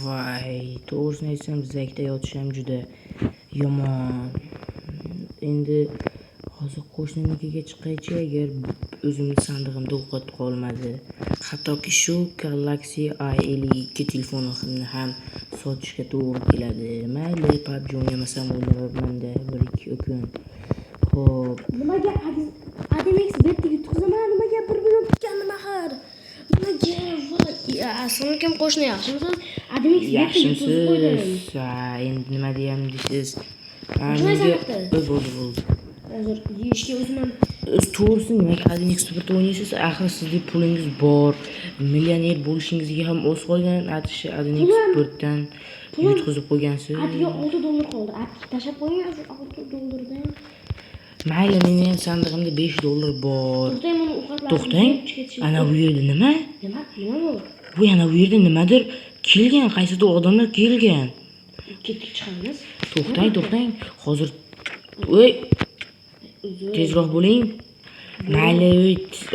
Voy, to'g'risini aytsam, zakda yotish ham juda yomon. Endi hozir qo'shnimnikiga chiqaychi, agar o'zimni sandig'imda ovqat qolmadi. Hattoki shu Galaxy A52 telefonimni ham sotishga to'g'ri keladi. Mayli, PUBG o'ynamasam o'ynayapman-da 1-2 kun. Xo'p, Nimaga Ademix betga yutqizaman? Nimaga 1 million tutgandim axir? Nimaga? Voy, assalomu alaykum, qo'shni, yaxshimisiz? Ademix betga yutqizib qo'ydim. Yaxshimisiz? Ha, endi nima deyam deysiz? Ha, Shunday menga sandiqda. O'y, bo'ldi, bo'ldi. Hozir yeyishga o'zim ham O'zi to'g'risi, nimaga Adin Expertda o'ynaysiz? Axir sizda pulingiz bor. Millioner bo'lishingizga ham oz qolgan. Atishi Adin Expertdan yutqizib qo'ygansiz. Adiga 6 dollar qoldi. Adi tashlab qo'ying shu 6 dollardan. Mayli, meni ham sandig'imda 5 dollar bor. To'xtang, buni ovqatlarni To'xtang. yeb ketishim. Ana bu yerda nima? Nima? Nima bu? Bu yana bu yerda nimadir kelgan, qaysidir odamlar kelgan. Ketdik, chiqamiz. To'xtang, to'xtang. Hozir, voy, Uzr. tezroq bo'ling. Mayli, voy,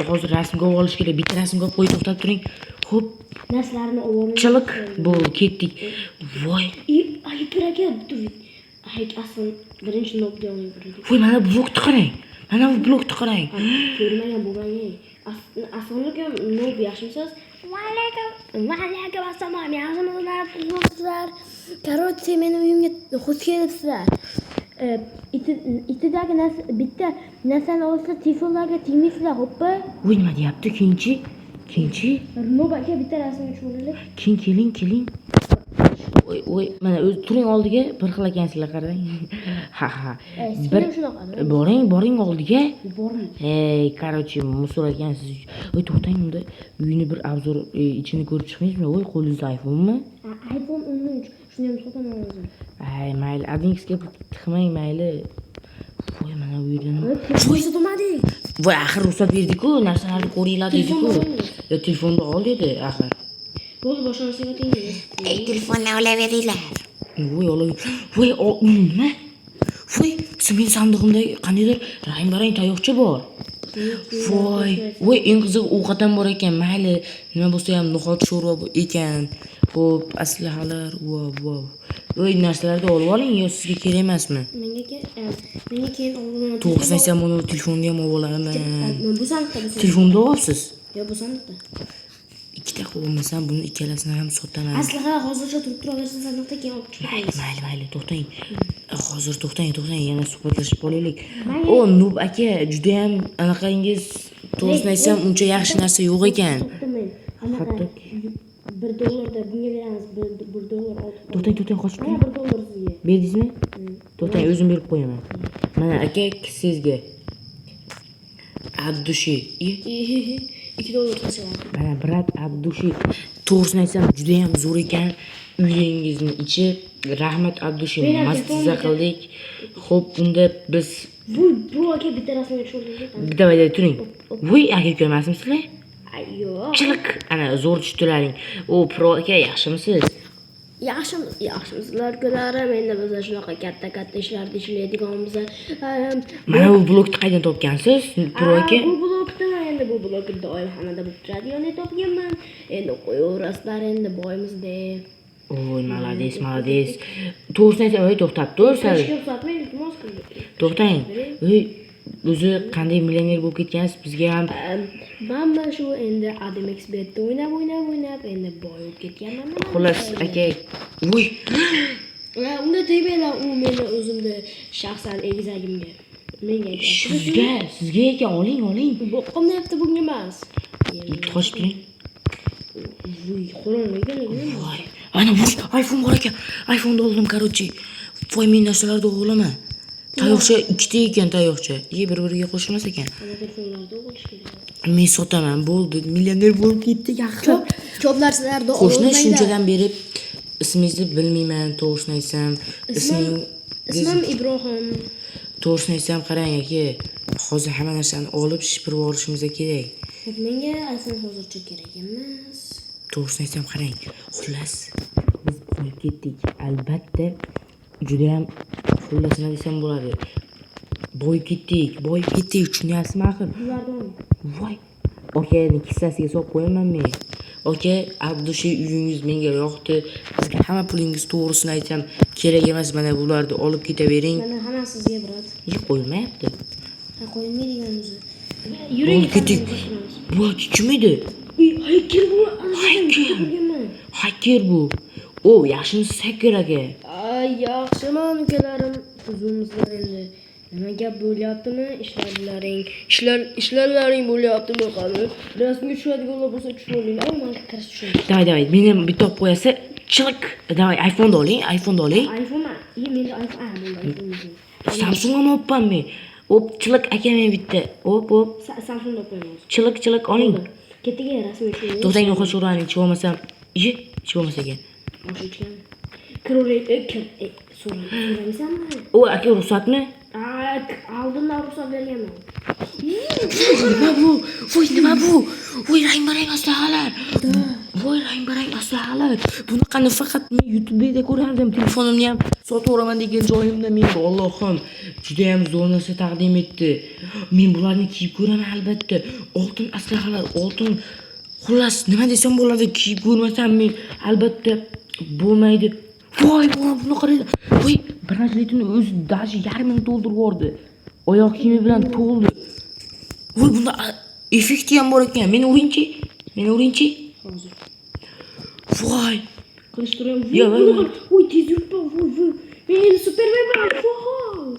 hozir rasmga olish kerak. Bitta rasmga olib qo'yib, to'xtab turing. Xo'p, Narsalarni olib chiliq, bo'ldi, ketdik. Voy, I, Ayber aka, hayk asl birinchi nobda o'ynaydi. Voy, mana bu blokni qarang. Mana bu blokni qarang. Ko'rmagan bo'lmang. Assalomu alaykum, nob, yaxshimisiz? Va alaykum, va alaykum assalom, yaxshimisizlar, tuzukmisizlar? Короче, meni uyimga xush kelibsizlar. Itidagi narsa, bitta narsani olsa, telefonlarga tegmaysizlar, xo'pmi? Voy, nima deyapti? Keyinchi? Keyinchi? Nob aka, bitta rasmga tushiraylik. Keyin keling, keling. Voy, voy, mana o'zi turing oldiga, bir xil ekansizlar, qarang. Ha ha. Bir shunaqa. Boring, boring oldiga. Bormi? Hey, короче, мусор ekansiz. Voy, to'xtang unda, uyni bir обзор ichini ko'rib chiqmaysizmi? Voy, qo'lingizda iPhone'mi? iPhone 13. Shuni ham sotaman o'zim. Ay, mayli, Adinxga tiqmang, mayli. Voy, mana bu yerda nima? Voy, sotmadik. Voy, axir ruxsat berdik-ku, narsalarni ko'ringlar dedi-ku. Telefonni olmaymiz. Yo, telefonni ol dedi axir. Bo'ldi, boshqa narsaga tegmaymiz. Telefonni olaveringlar. Voy, ola. Voy, nima? Voy, meni sandig'imda qandaydir rang-barang tayoqcha bor. Voy, voy, eng qizig'i ovqat ham bor ekan. Mayli, nima bo'lsa ham no'xat sho'rva ekan. Xo'p, aslahalar, vov, vov. Voy, narsalarni olib oling, yo sizga kerak emasmi? Menga keyin olaman. To'g'risini aytsam, uni telefonni ham olib olaman. Bu sandiqda, bu sandiqda. Telefonni olibsiz? Yo, bu sandiqda. Ikkita qilib olmasam, buni ikkalasini ham sotaman. Aslaha hozircha turib turaversin sandiqda, keyin olib chiqib Mayli, ketamiz. mayli, mayli, to'xtang. Hozir to'xtang, to'xtang, yana suhbatlashib qolaylik. Mayli. O, Nub aka, judayam anaqangiz, to'g'risini aytsam, uncha yaxshi narsa yo'q ekan. To'xtamang. Anaqa Hattoki 1 dollarda bunga beramiz. 1 dollar olib. To'xtang, to'xtang, qochib Mana turing. 1 dollar sizga. Berdingizmi? To'xtang, o'zim berib qo'yaman. Mana aka, sizga. От души. 2 dollar tashladi. Mana, брат, от души. To'g'risini aytsam, judayam zo'r ekan uyingizni ichi. Rahmat, от души. Beylar, Mazza telefonga qildik. Xo'p, unda biz Bu aka bitta rasmga tushirdik. Давай, давай, turing. Voy, aka ko'rmasmisizlar? Ay, yo'q. Chiliq. Ana, zo'r tushdilaring. O, pro aka, yaxshimisiz? Yaxshi, yaxshimisizlar, ukalarim? Endi biz shunaqa katta katta ishlarda ishlaydiganmiz. Mana bu blokni qayerdan topgansiz, pro aka? Bu blokni, endi bu blokni doim hammada bo'lib turadi. Endi topganman. Endi qo'yaverasizlar, endi boymiz deb. Oy, молодец, молодец. To'g'risini aytsam, voy, to'xtab tur sal. Kirishga ruxsatmi, iltimos qilib. To'xtang. Voy, o'zi qanday millioner bo'lib ketgansiz, bizga ham Man mana shu endi Ademix betda o'ynab, o'ynab, o'ynab endi boy bo'lib ketganman. Xullas, aka, voy, Unga tegmanglar, u meni o'zimni shaxsan egizagimga. Menga aytyapti. Sizga, sizga ekan, oling, oling. Boqqim deyapti, bunga emas. Qochib turing. Vuy, qorong'i ekan lekin. Voy, ana voy, iPhone bor ekan. iPhone'ni oldim, короче. Voy, men narsalarni o'g'laman. Tayoqcha ikkita ekan, tayoqcha. Iye, bir-biriga qo'shilmas ekan. Ana telefonlarda o'qish kerak. Men sotaman, bo'ldi. Millioner bo'lib ketdik axir. Ko'p ko'p narsalarni Qo'shni, ololmanglar. shunchadan beri ismingizni bilmayman, to'g'risini aytsam. Ismim Ismingiz Ismim Ibrohim. To'g'risini aytsam, qarang aka, hozir hamma narsani olib shipirib olishimiz kerak. Menga iPhone hozircha kerak emas. To'g'risini aytsam, qarang. Xullas, biz qo'yib ketdik. Albatta, judayam, xullas, nima desam bo'ladi. Boyib ketdik, boyib ketdik, tushunyapsizmi axir? Bulardan Voy, akani kissasiga solib qo'yaman men. Aka, Abdushi, uyingiz menga yoqdi. Bizga hamma pulingiz, to'g'risini aytsam, kerak emas. Mana bularni olib ketavering. Mana hammasi sizga, брат. Nega qo'yilmayapti? Ha, qo'yilmaydigan o'zi. Yuring, Bo'ldi, ketik. Bu kim edi? Uy, hacker bu. Hacker. Ko'rganman. Hacker bu. O, yaxshimisiz, hacker aka? Ay, yaxshiman, ukalarim. Uzumsizlar endi. Nima gap bo'lyaptimi? Ishlaring, ishlaring bo'lyaptimi qani? Rasmga tushadiganlar bo'lsa tushib olinglar. Man kirish tushun. Давай, давай, meni ham bitta olib qo'yasiz. Chilik. Давай, iPhone'ni oling, iPhone'ni oling. iPhone, menda iPhone, ah, bo'ldi, iPhone. Samsung ham olibman men. Op, chilik aka, men bitta. Op, op. Samsung olib qo'yaman. Chilik, chilik oling. Ketdik, rasmga tushaylik. To'xtang, ovqat sho'rvaning ichib olmasam. Iye, ichib olmas ekan. Osh ichgan. Kiraver, kir, so'ramaysanmi? O, aka, ruxsatmi? Aa, oldindan ruxsat berganman. Nima bu? Voy, nima bu? Voy, rang-barang aslahalar. Voy, rang-barang aslahalar. Bunaqani faqat men YouTube'da ko'rardim. Telefonimni ham sotaveraman degan joyimda menga Allohim juda ham zo'r narsa taqdim etdi. Men bularni kiyib ko'raman albatta. Oltin aslahalar, oltin, xullas, nima desam bo'ladi, kiyib ko'rmasam men albatta bo'lmaydi. Voy, buni qaranglar. Voy, brasletini o'zi даже yarmini to'ldirib yubordi. Oyoq kiyimi bilan to'ldi. Voy, bunda effekti ham bor ekan. Meni uringchi. Meni uringchi. Hozir. Voy. Qilishtirib. Yo, voy, voy. Voy, tez yuribman. Voy, voy. Men endi supermenman. Voy.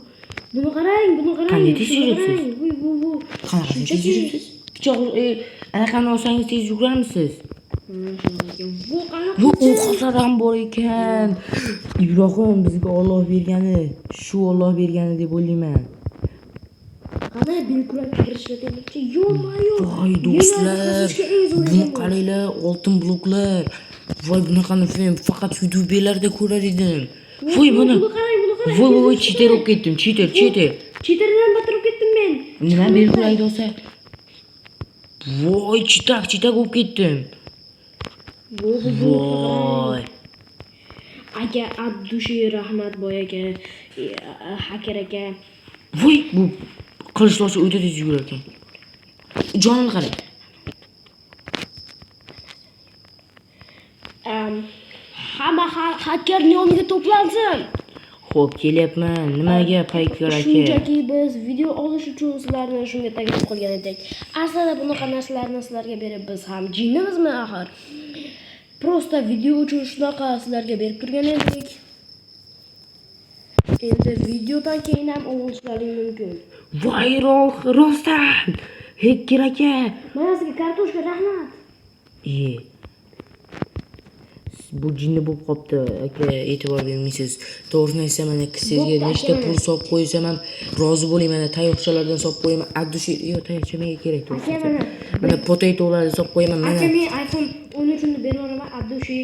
Buni qarang, buni qarang. Qanday tez shuni yuribsiz? qarang. Voy, voy, voy. Qanaqa tez Shunchaki- yuribsiz? Pichoq, anaqani olsangiz tez yugurarmisiz? Shunaqa ekan. Voy, qanaqa Bu qildim? ovqatlar ham bor ekan. Ibrohim, bizga Olloh bergani, shu Olloh bergani deb o'ylayman. Qani belkurak bir ishlataylikchi. Yo-mayo. Voy do'stlar, buni qaranglar, oltin bloklar. Voy, bunaqani men faqat YouTube'larda ko'rar edim. Voy, buni. Buni qarang, buni qarang. Voy, voy, voy, cheater bo'lib ketdim, cheater, cheater. Cheaterdan batırib ketdim men. Nima belkurakni olsa? Voy, chitak, chitak bo'lib ketdim. Voy, voy, voy. Voy. Aka, Abdushi rahmat boy aka, hacker aka. Voy, bu qilichni olsa o'ta tez yugurar ekan. Jonini qarang. Hamma hacker yoniga to'plansin. Xo'p, kelyapman. Nima gap, hacker aka? Shunchaki biz video olish uchun sizlarni shunga taklif qilgan edik. Aslida bunaqa narsalarni sizlarga berib biz ham jinnimizmi axir? Просто video uchun shunaqa sizlarga berib turgan edik. Endi videodan keyin ham olishlaring mumkin. Voy, rostdan. Hacker aka. Mana sizga kartoshka, rahmat. Iye. Bu jinni bo'lib qolibdi aka, e'tibor bermaysiz. To'g'risini aytsam, mana sizga Bo'pti, nechta aka. pul solib qo'ysam ham rozi bo'ling. Mana tayoqchalardan solib qo'yaman. Abdushi, yo'q, tayoqcha menga kerak, to'g'risini Aka, aytsam. mana. Mana potatolarni solib qo'yaman, mana. Aka, men iPhone 13 ni berib yuboraman, Abdushi.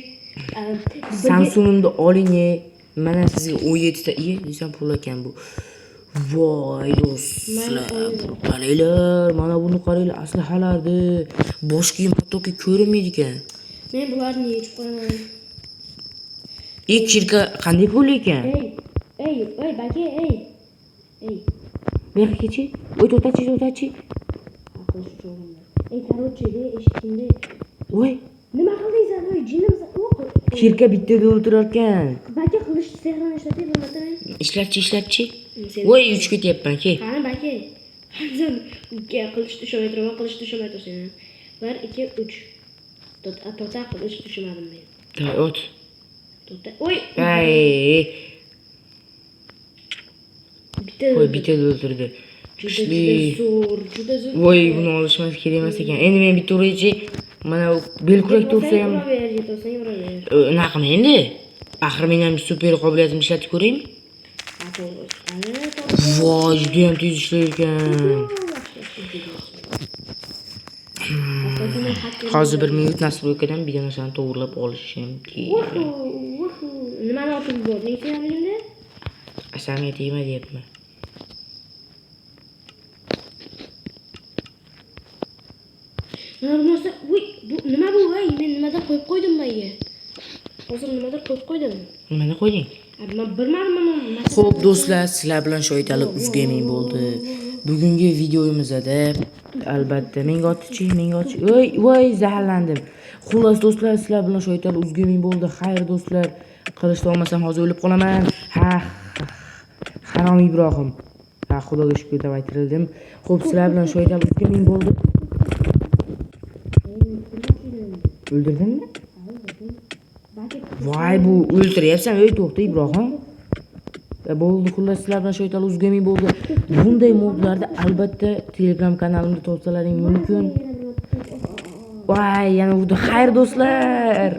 Samsung'imni oling, e. Mana sizga 17 ta, iye, desam pul ekan bu. Voy do'stlar, buni qaranglar, mana buni qaranglar, aslahalarni. Bosh kiyim hattoki ko'rinmaydi ekan. Men bularni yechib qo'yaman. Ilk chirka qanday pul ekan? Ey, ey, ey, Baki, ey. Ey, Bu yoqqa kelchi. Voy, to'xtachi, to'xtachi. Aql shu. Ey, короче, de, eshitdingda. Voy, Nima qilding sen? Ey, jinnimisan? O, kirka bittada o'ltirar ekan. Baki, qilich sehrini ishlatay bo'lmasa men. Ishlatchi, ishlatchi. Sen- Voy, uchib ketyapman, ke. Qani, Baki. Sen qilichni ushamay turaman, qilichni ushamay tursan. 1 2 3. To'xta, to'xta, qilichni tushirmadim men. Davay, ot. To'xta. Oy. Ay, Bitta. voy, bittada o'ltirdi. Juda Kuchli. juda zo'r, juda zo'r. Voy, buni olishmas kerak emas ekan. Endi men bitta uraychi. Mana belkurak ursa ham Uraver, yetolsang uraver. Unaqa qilma endi. Axir men ham super qobiliyatimni ishlatib ko'raymi? Ha, to'g'ri. Qani, to'g'ri. Voy, juda ham tez ishlar ekan. Hozir bir minut настройка dan bitta narsani to'g'rilab olishim kerak. Vuhu, Nimani otib yubording sen endi? Asamga tegma deyapman. Mana bu narsa, voy, bu nima bu? Voy, men nimadir qo'yib qo'ydim mayga. Hozir nimadir qo'yib qo'ydim. Nimani qo'yding? Man bilmadim mana Xo'p do'stlar, sizlar bilan Shoyitali Uz Gaming bo'ldi. Bugungi videomizda albatta menga otchi, menga otchi. Voy, voy, zaharlandim. Xullas do'stlar, sizlar bilan Shoytal Uzgaming bo'ldi. Xayr do'stlar. Qilichni olmasam hozir o'lib qolaman. Ha, harom Ibrohim. Ha, Xudoga shukr, давай tirildim. Xo'p, sizlar bilan Shoytal Uzgaming bo'ldi. O'ldirdimmi? Voy, bu o'ltiryapsan, ey to'xta Ibrohim. Bo'ldi, xullas sizlar bilan Shoytal Uzgaming bo'ldi. Bunday modlarda albatta Telegram kanalimda topsalaring mumkin. Voy, yana urdi. Xayr do'stlar.